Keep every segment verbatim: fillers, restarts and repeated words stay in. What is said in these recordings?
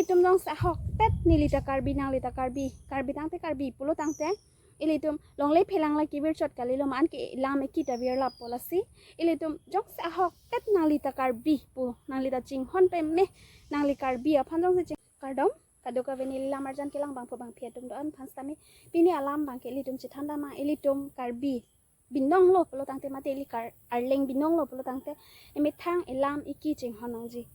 Ilitum jongsi ahokpet neli ta Karbi, nangli ta Karbi, Karbi tangte Karbi pulo tangte, ilitum longle phelang la kevir chot kalilo, ma-an ke lam eki ta virlappo lasi. Ilitum jongsi ahokpet nangli ta Karbi pu, nangli ta chinghon peme, nangli Karbi aphan jongsi ching kardom, kadokave neli lam arjan kelang bangphu bangphi atum do-an aphan sitame, pini alam abangke ilitum chethan dam ma, ilitum Karbi binong lo pulo tangte mate ili Kar-, Arleng binong lo pulo tangte, emethang elam eki chinghon nangji.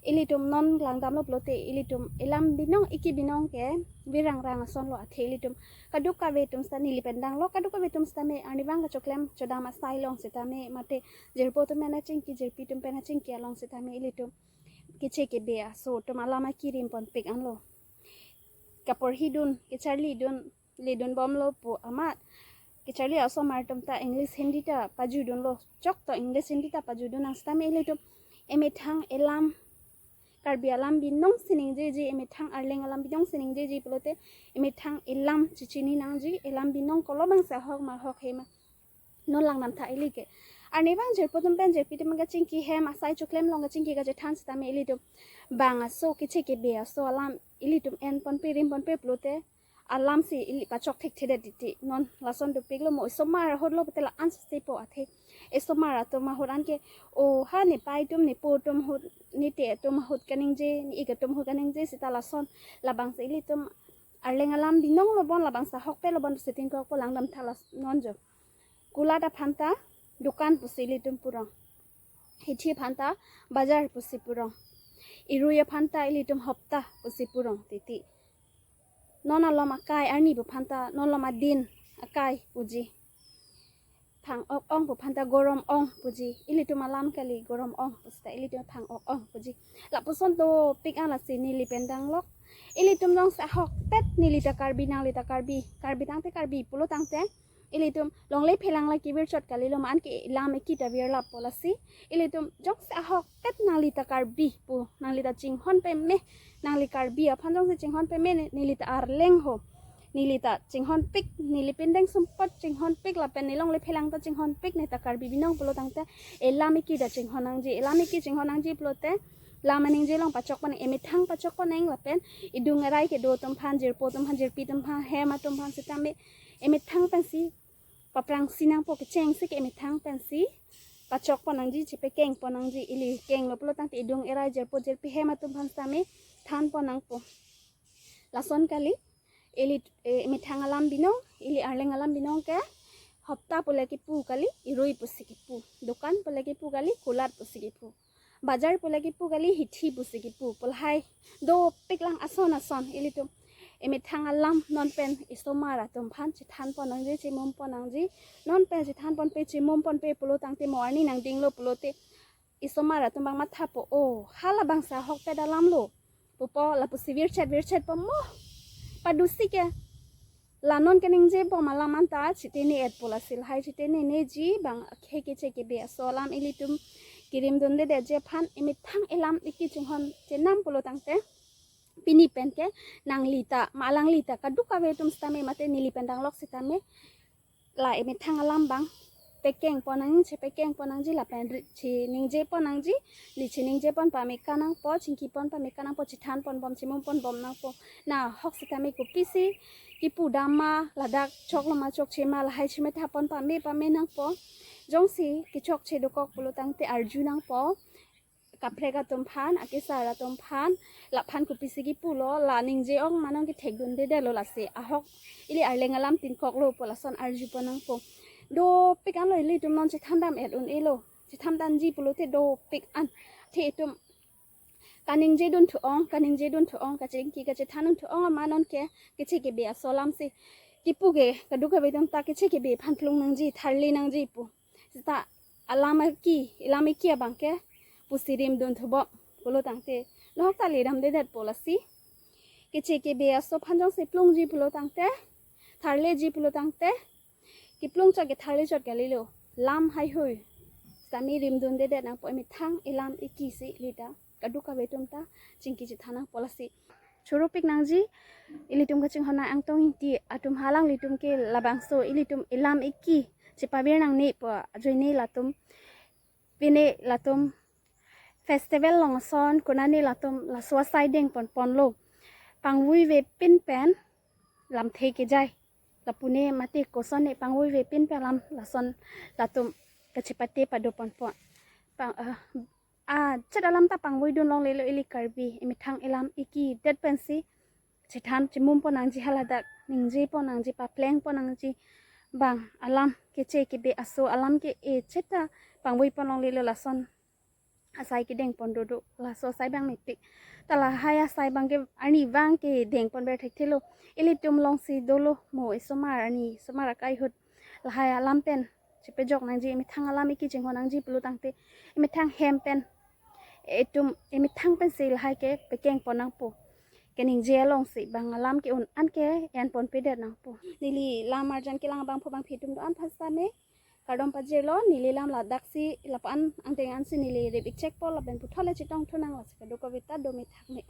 Ilitum non langdam lo pulote, ilitum elam binong eki binong ke virang rang ason lo, athe ilitum kadokave atum sita neli pen dang lo, kadokave atum sitame arnivang kachoklem chodam asai along sitame mate jirpo atum pen achingki, jirpi atum pen achingki along sitame ilitum keche kebe aso atum alam akirim ponpik anlo. Kaporhi dun, kecharli dun, ledun bomlo pu amat, kecharli osomar atum ta English Hindi ta pajudunlo, chok to English Hindi ta pajudun nang sitame ilitum emethang elam, Karbi alam binong si ningjeji, emethang Arleng alam binong si ningjeji pulote, emethang elam chichini nangji, elam binong kolo abangsi ahok ma ahokhe ma. Non langdam tha ili ke. Arnivang jirpo atum pen jirpi atum kachingki hem asai choklem along kachingki kachethan sitame ilitum bang aso keche kebe aso alam ilitum en ponpe rim ponpe pulote, alam si ili pachok thekthedet titi. Non lason dopiklo mo, osomar ahut lo pute la-an sese po athe. Osomar atum ahut anke, o ha nepei atum, nepo atum ahut, nete atum ahut kaningje, ne-ik atum ahut kaningje sita lason, labangsi ilitum Arleng alam binong lo bon, labangsi ahokpet lo bon, sitin kokpo langdam tha las non jo. Kulat aphan ta dukan pusi ilitum purong. Hithi aphan ta bajar pusi purong. Irui aphan ta ilitum hopta pusi purong titi. Non alom akai arni pu aphan ta, non alom adin akai puji. Phang ok ong pu aphan ta gorom ong puji. Ilitum alam kali, gorom ong pu sita ilitum phang ok ong puji. Lapuson dopik an lasi neli pen dang lok. Ilitum jongsi ahokpet neli ta Karbi, nangli ta Karbi, Karbi tangte Karbi pulo tangte, ilitum longle phelang la kevir chot kalilo, ma-an ke lam eki ta virlappo lasi. Ilitum jongsi ahokpet nangli ta Karbi pu, nangli ta chinghon peme, nangli Karbi aphan jongsi chinghon peme, ne-, neli ta Arleng ho, neli ta chinghonpik, neli pindeng sumpot chinghonpik, lapen ne longle phelang ta chinghonpik, ne ta Karbi binong pulo tangte, elam eki ta chinghon nangji, elam eki chinghon nangji pulote, lam aningje along pachok pon, emethang pachok pon nang lapen idung erai kedo atum aphan, jirpo atum aphan, jirpi atum aphan, hem atum aphan sitame emethang pensi paprangsi nangpo, kechengsi ke emethang pensi pachok pon nangji, chepekeng pon nangji, ili kenglo pulo tangte idung erai jirpo jirpi hem atum aphan sitame than pon nangpo. Lason kali, ili, eh, emethang alam binong, ili Arleng alam binong ke, hopta pule kipu kali, irui pusi kipu, dukan pule kipu kali, kulat pusi kipu, bajar pule kipu kali, hithi pusi kipu, pu lahai dopik lang ason ason ilitum emethang alam non pen osomar atum aphan chethan pon nangji, chimum pon nangji, non pen chethan ponpe, chimum ponpe pulo tangte mo arni nangdinglo pulote, osomar atum abang mathapo, o ha labangsi ahokpet alam lo pupo, lapusi virchet virchetpo mo, padusi ke la non kaningje bom alam anta chitene-etpo lasi, lahai chitene neji, bang akhei keche kebe aso alam ilitum kirim dundedetji aphan, emethang elam eki chinghon chenam pulo tangte, pini pen ke nangli ta ma alangli ta, kadokave atum sitame mate neli pen dang lok sitame, la emethang alam abang pekeng pon nang, chepekeng pon nangji, lapen ri-, chiningje pon nangji, ili chiningje pon pame ka nangpo, chingki pon pame ka nangpo, chethan pon bom, chimum pon bom nangpo. Nahok sitame kopisi kipu dam ma, ladak choklo ma chokche ma, lahai chemetha pon pame pame nangpo. Jongsi kechokche dokok pulo tangte arju nangpo, kaprek atum aphan, akesar atum aphan, laphan kopisi kipulo, la ningje ong ma non kethek dundedetlo, lasi ahok ili Arleng alam tin koklo pu lason arju pon nangpo. Dopik anlo, ilitum non chethan dam-et un-elo, chethan damji pulote dopik an. Athe itum kaningje dunthu ong, kaningje dunthu ong, kachingki kachethan dunthu ong ma non ke keche kebe aso alam si. Kipu ke kadokave atum ta keche kebe aphan plung nangji, tharle nangji pu. Sita alam eki, elam eki abang ke pusi rim dunthu bom pulo tangte, nahok ta le damdedetpo lasi. Keche kebe aso aphan jongsi plungji pulo tangte, tharleji pulo tangte, kiplung chot ketharle chot kalilo, lam haihui sitame rim dundedet nangpo, emethang elam eki si ili ta kadokave atum ta chingki chethan nangpo lasi. Choro pik nangji, ilitum kachinghon nang Angtong Ingti atum, halanglitum ke labangso ilitum elam eki chepavir nangne pu ajoine latum, pine latum festival along ason konane latum laso asai deng pon ponlo. pangvoi vepin pen lamthe kejai. Lapu ne mate koson ne pangvoi vepin pen alam lason latum kachepate pado ponpo. Pang, ah, ah, chet alam ta pangvoidun longlelo ili Karbi. Emethang elam ekidet pensi chethan chemum pon nangji, haladak ningje pon nangji, papleng pon nangji. Bang alam keche kebe aso alam ke-e chet ta pangvoi pon longlelo, lason asai kedeng pon dodo, laso asai bang mepik. Ta lahai asai bang ke arni bang kedeng pon ber thekthelo. Ilitum alongsi dolo mo, esomar arni, esomar akai ahut lahai alam pen chepejok nangji, emethang alam eki chinghon nangji pulo tangte, emethang hem pen, etum emethang pensi lahai ke pekeng pon nangpo. Keningje alongsi bang alam ke-un an ke en ponpedet nangpo. Neli lam arjan kelang abangphu bangphi atum do-an aphan sitame kardom pajirlo. Neli lam ladaksi lapu-an angdeng ansi neli rip-ik chekpo, lapen puthot le chetongthu nang, lasi kadokave ta do methak me.